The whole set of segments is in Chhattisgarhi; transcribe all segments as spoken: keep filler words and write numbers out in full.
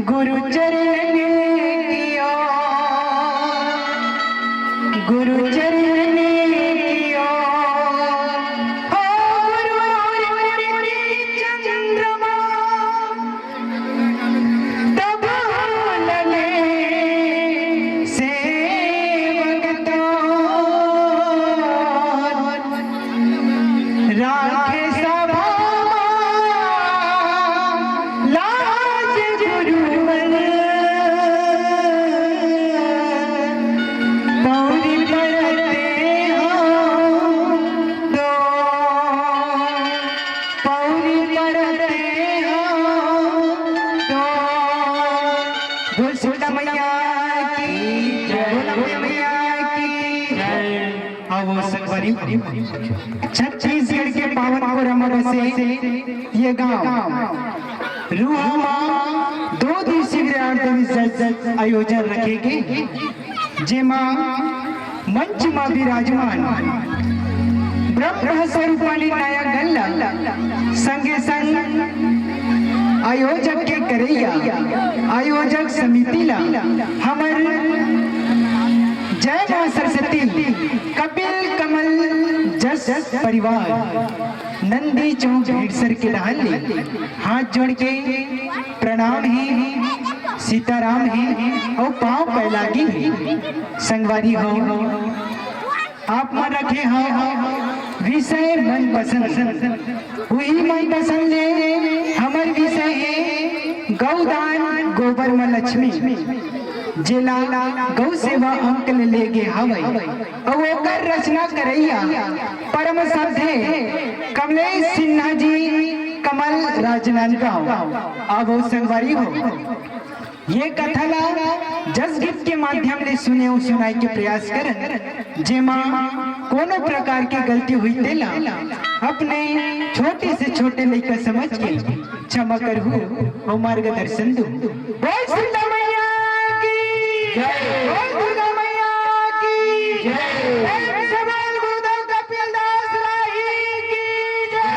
गुरु चरण की ओर, गुरु चरण की ओर, हो गुरु और चंद्रमा, तब लगे सेवक तो। राखे सभा लाज गुरुवर, पौरी परते हो दो, पौरी परते हो दो। बोल सीता मैया की जय, बोल मैया की जय। आओ संगवारी, छत्तीसगढ़ के पावन कोरबा से ये गांव रूहा मा दो दिवसीय विराट देवी जज आयोजन रखे गे, जेमा मंच मा विराजमान ब्रह्म स्वरूपानी नाया गल्ला, संगे संग आयोजक के करैया आयोजक समिति ला हमर जय मां सरस्वती कपिल कमल जस परिवार नंदी चौक भेड़सर के डहान ले हाथ जोड़ के प्रणाम हे, सीताराम हे अउ पांव पैलागी हे। संगवारी हो, आप मन रखे हो विषय मनपसंद, उही मनपसंद ले हमर विषय हे गौदान गोबर म लक्ष्मी, जेला गौ सेवा अंक ले लेगे हवय अउ ओकर रचना करैया परम श्रद्धेय कमलेश सिन्हा जी, कमल राजनांदगांव। आवो संगवारी हो, ये कथा ला जस गीत के माध्यम ले सुने अउ सुनाए के प्रयास करन, जेमा कोनो प्रकार के गलती होही तेला अपने छोटे से छोटे लइका समझ के क्षमा करहू अउ मार्गदर्शन दू। बोल सीता मैया की जय। बोल दुर्गा मैया की जय। प्रेम से बोल गुरुदेव कपिल दास राही की जय।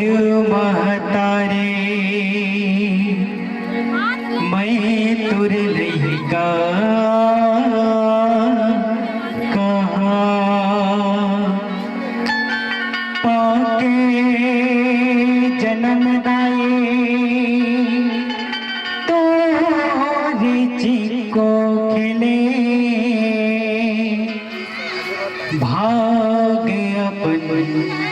महतारी, मैं तोर लइका कहाँ पाके जनम दाई, तोरी चिको खेले भाग अपन